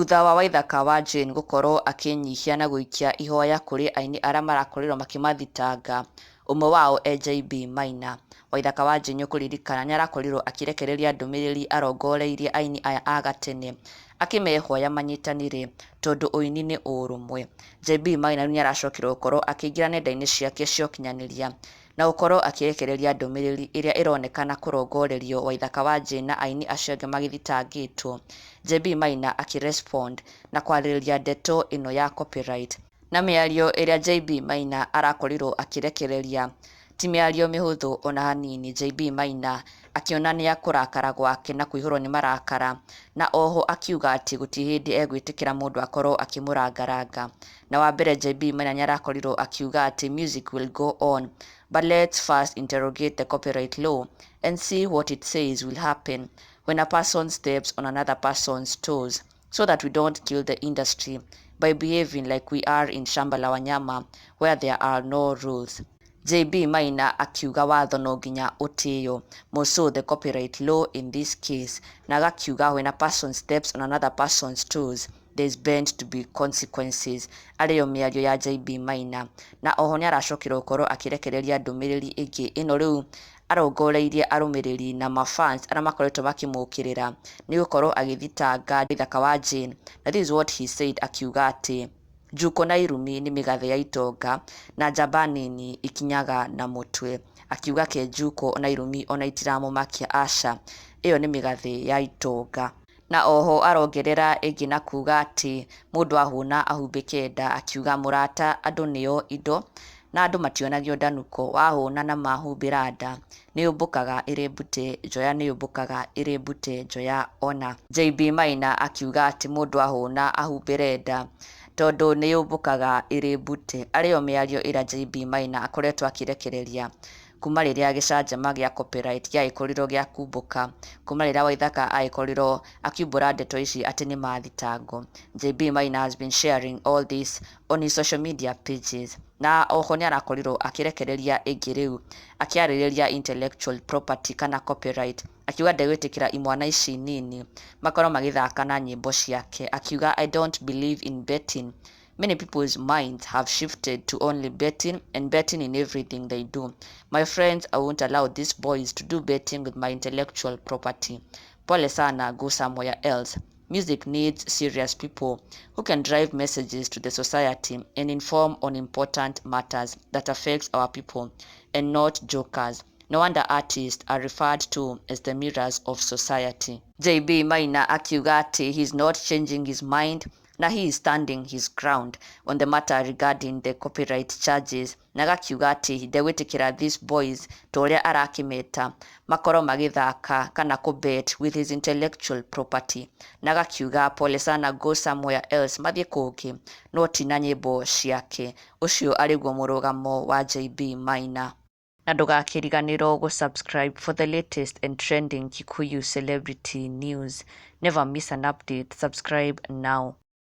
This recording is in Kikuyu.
Thutha wa Waithaka wa Jane gũkorwo akĩnyihia na gũikia ihoya kũrĩ aini arĩa marakorirwo makĩmathitanga, ũmwe wao e JB Maina. Waithaka wa Jane nĩũkũririkana nĩarakorirwo akĩrekereria ndũmĩrĩri arongoreirie aini aya a gatene akĩmehoya manyitanĩre tondũ ũini nĩ ũrũmwe. JB Maina rĩu nĩaracokire gũkorwo akĩingĩra nenda-inĩ ciake cia ũkinyanĩria na gũkorwo akĩrekereria ndũmĩrĩri ĩrĩa ĩronekana kũrongorerio Waithaka wa Jane na aini acio angĩ magĩthitangĩtwo. JB Maina akĩrespond na kwarĩrĩria ndeto ĩno ya copyright na mĩario ĩrĩa JB Maina arakorirwo akĩrekereria ti mĩario mĩhũthũ ona hanini. JB Maina akĩonania kũrakara gwake na kũihũrwo nĩ marakara, na oho akiuga atĩ gũtirĩ hĩndĩ egwĩtĩkĩra mũndũ akorwo akĩmũrangaranga. Na wa mbere, JB Maina nĩarakorirwo akiuga atĩ music will go on, but let's first interrogate the copyright law and see what it says will happen when a person steps on another person's toes, so that we don't kill the industry by behaving like we are in shamba la wanyama where there are no rules. JB Maina akiuga watho no nginya ũtĩo, more so the copyright law in this case, na agakiuga when a person steps on another person's toes, there's bound to be consequences. Arĩyo mĩario ya JB Maina. Na oho nĩaracokire gũkorwo akĩrekereria ndũmĩrĩri ĩngĩ ĩno rĩu arongoreirie arũmĩrĩri na mafans arĩa makoretwo makĩmũkĩrĩra nĩ gũkorwo agĩthitanga Waithaka wa Jane. Na this is what he said, akiuga atĩ njuko na irumi nĩ mĩgathe ya itonga na njamba nini ikinyaga na mũtwe. Akiuga ke njuko na irumi ona itiramũmakia, aca, ĩyo nĩ mĩgathĩ ya itonga. Na oho arongerera ĩngĩ na kuga atĩ mũndũ ahũna ahumbĩke nda, akiuga mũrata andũ nĩo indo na andũ mationagio ndanuko, wahũna na mahumbĩra nda nĩyũmbũkaga ĩrĩ mbute njoya, nĩyũmbũkaga ĩrĩ mbute njoya ona. JB Maina akiuga atĩ mũndũ ahũna ahumbĩre nda tondũ nĩyũmbũkaga ĩrĩ mbute. Arĩyo mĩario ĩrĩa JB Maina akoretwo akĩrekereria kuma rĩrĩa gĩcanjama gĩa copyright gĩagĩkorirwo gĩa kumbũka, kuma rĩrĩa Waithaka agĩkorirwo akiumbũra ndeto ici atĩ nĩ mathitango. JB Maina has been sharing all this on his social media pages, na oho nĩ arakorirwo akĩrekereria ĩngĩ rĩu akĩarĩrĩria intellectual property kana copyright, akiuga ndegwĩtĩkĩra imwana ici nini makorwo magĩthaka na nyĩmbo ciake. Akiuga, "I don't believe in betting. Many people's minds have shifted to only betting and betting in everything they do. My friends, I won't allow these boys to do betting with my intellectual property. Pole sana, go somewhere else. Music needs serious people who can drive messages to the society and inform on important matters that affects our people, and not jokers. No wonder artists are referred to as the mirrors of society." JB Maina akiuga atĩ he's not changing his mind na he is standing his ground on the matter regarding the copyright charges, na agakiuga atĩ ndegwĩtĩkĩra these boys ta ũrĩa arakĩmeta makorwo magĩthaka kana kũbet with his intellectual property, na agakiuga pole sana, go somewhere else, mathiĩ kũngĩ no ti na nyĩmbo ciake. Ũcio arĩguo mũrũgamo wa JB Maina. Na ndũgakĩriganĩrwo gũsubscribe for the latest and trending Kikuyu celebrity news. Never miss an update. Subscribe now.